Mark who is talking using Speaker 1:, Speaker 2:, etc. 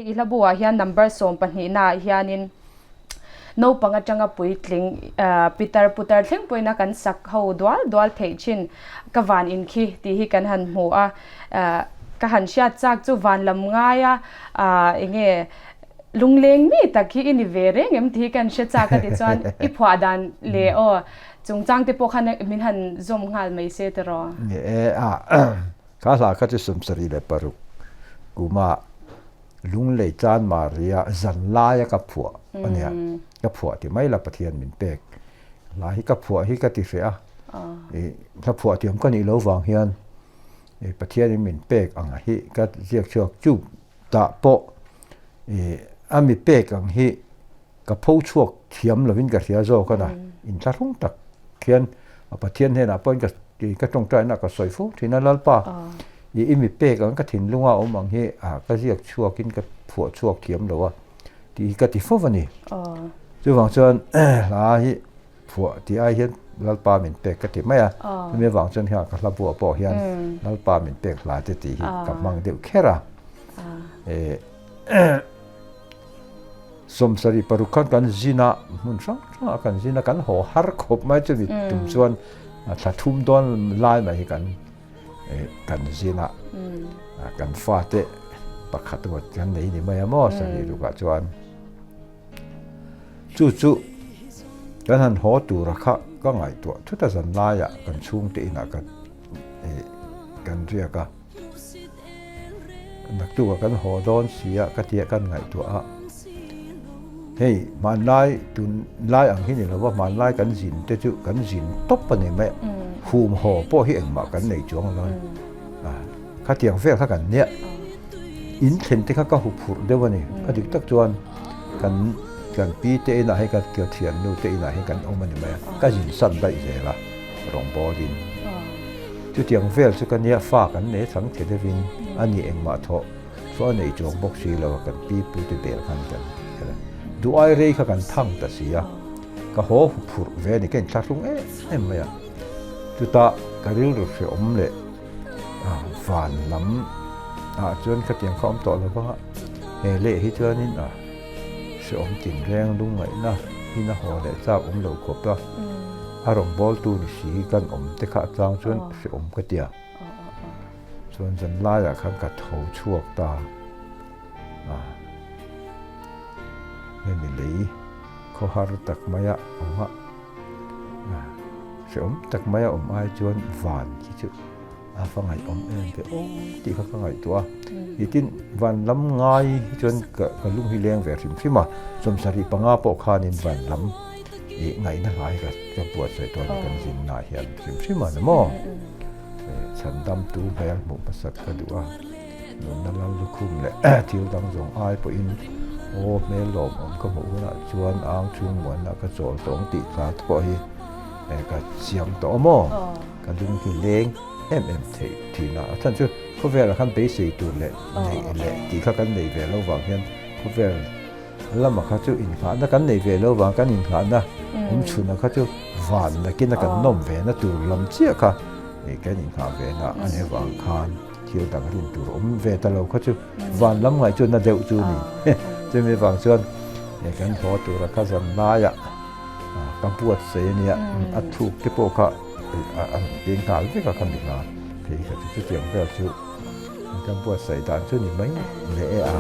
Speaker 1: Hei i hlabu ah hian number 12 na ah hianin naupang atanga puitling pitar putar thleng pawhin a kan sak ho dual dual theih thin ka van in khi tih hi kan han hmu a ka han hriat chak chu van lam ngaia enge lungleng mi tak hi i ni ve reng em tih hi kan hre chak a tichuan i phuah dan leh aw chungchang te pawh khan min han zawm nghal mai se tiraw.
Speaker 2: Ni e a ka hla kha chu 76 kuma Lunglei Chan Maria zan laia ka phuah a nia. Ka phuah ti mai la Pathian min pek. Hla hi ka phuah hi ka ti hreh a. Hla phuah thiam ka nih lo vang hian Pathianin min pek ang hi ka ziak chhuak chu tah pawh a mi pek ang hi ka pho chhuak thiam lovin ka hria zawk a na. Inthlahrung tak khian Pathian hnenah pawhin ka ka tawngtaina ka sawi fo thin a, Lalpa i i mi pek ang ka thinlunga awm ang hi ka ziak chhuakin ka phuah chhuak thiam lo a tih hi ka ti fo a ni. Chuvang chuan hla hi phuah tih ai hian Lalpa min pek ka ti mai a, chumi avang chuan hian ka hla buah pawh hian Lalpa min pek hla te tih hi ka hmang deuh kher a. 76 khan kan zin a, hmun hrang hrangah kan zin a, kan haw har khawp mai chumi tum chuan thla thum dawn lai mai hi kan kan zin a, kan fate pakhat ngawt kan nei ni mai a maw sarih rukah chuan chu chu kan han haw tura kha ka ngaihtuah thut a zan laiah kan chhungte inah kan kan riak a. Naktuk a kan haw dawn si a ka tia kan ngaihtuah a, hei hmanlai tunlai ang hi ni lo va hmanlai kan zin te chu kan zin tawp a ni mai a, hum haw pawh hi engmah kan nei chuang lo a, khatiang vel kha kan nia, in thlen te kha ka huphurh deuh a ni, a dik tak chuan kan kan pi te inah hei ka thiannu te inah hian kan awm a ni mai a, ka zin san daih zel a rawngbawlin. Chutiang vel chu ka nia fa kan nei thang the deuhin a ni engmah thawh chu a nei chuang bawk si lo a kan pi pu te bel khan kan kher a duh ai rei kha kan thang ta si a ka haw huphurh ve a ni ka inthlahrung em em mai a chutah ka rilru hreawm leh van lam ah chuan khatiang kha awm tawh lo vang a he leh hi chuanin a hreawm tinreng lungngaihna in a haw leh chak awm lo khawp a. A rawngbawltu ni si kan awm te kha atang chuan hreawm ka ti a. Chuan zan laiah khan ka tho chhuak ta a. Hemi lei khawhar tak maia awm a, hreawm tak maia awm ai chuan van khi chu a va ngaihawm em ve aw tih kha ka ngaihtuah a. Nitin van lam ngai hi chuan ka lung hi leng ve hrim hrim a, 75 pawh khanin van lam ih ngaihna hlai ka ka buatsaih tawh a ni kan zinna ah hian hrim hrim a ni maw? Chhan dam tu hmel hmuh hmasak ka duh a, nunna lal lukhum leh thil dang zawng ai pawhin aw hmel lawmawm ka hmuh hunah chuan ang chhung muanna ka chawl tawh ang tih hla te pawh hi ka siam tawh a maw? Ka lung hi leng em em theih thin a, a chhan chu khawvelah khan beisei tur leh neih leh tih kha kan nei ve lo vang hian khawvel Lama kha chu inngahna kan nei ve lo vang, kan inngahna awm chhuna kha chu van nakina kan nawm ve na tur lam chiah kha kan inngah ve na a ni vang khan thil dang rin tur awm ve ta lo kha chu van lam ngaih chu na deuh chu ni. Chumi vang chuan kan haw tura kha zan laiah ka buat sei a nia, a thuk te pawh kha a rawn peng nghal vek a kha mi hna phei kha chu chutiang vel chu. Kan buatsaih dan chu ni mai leh e a.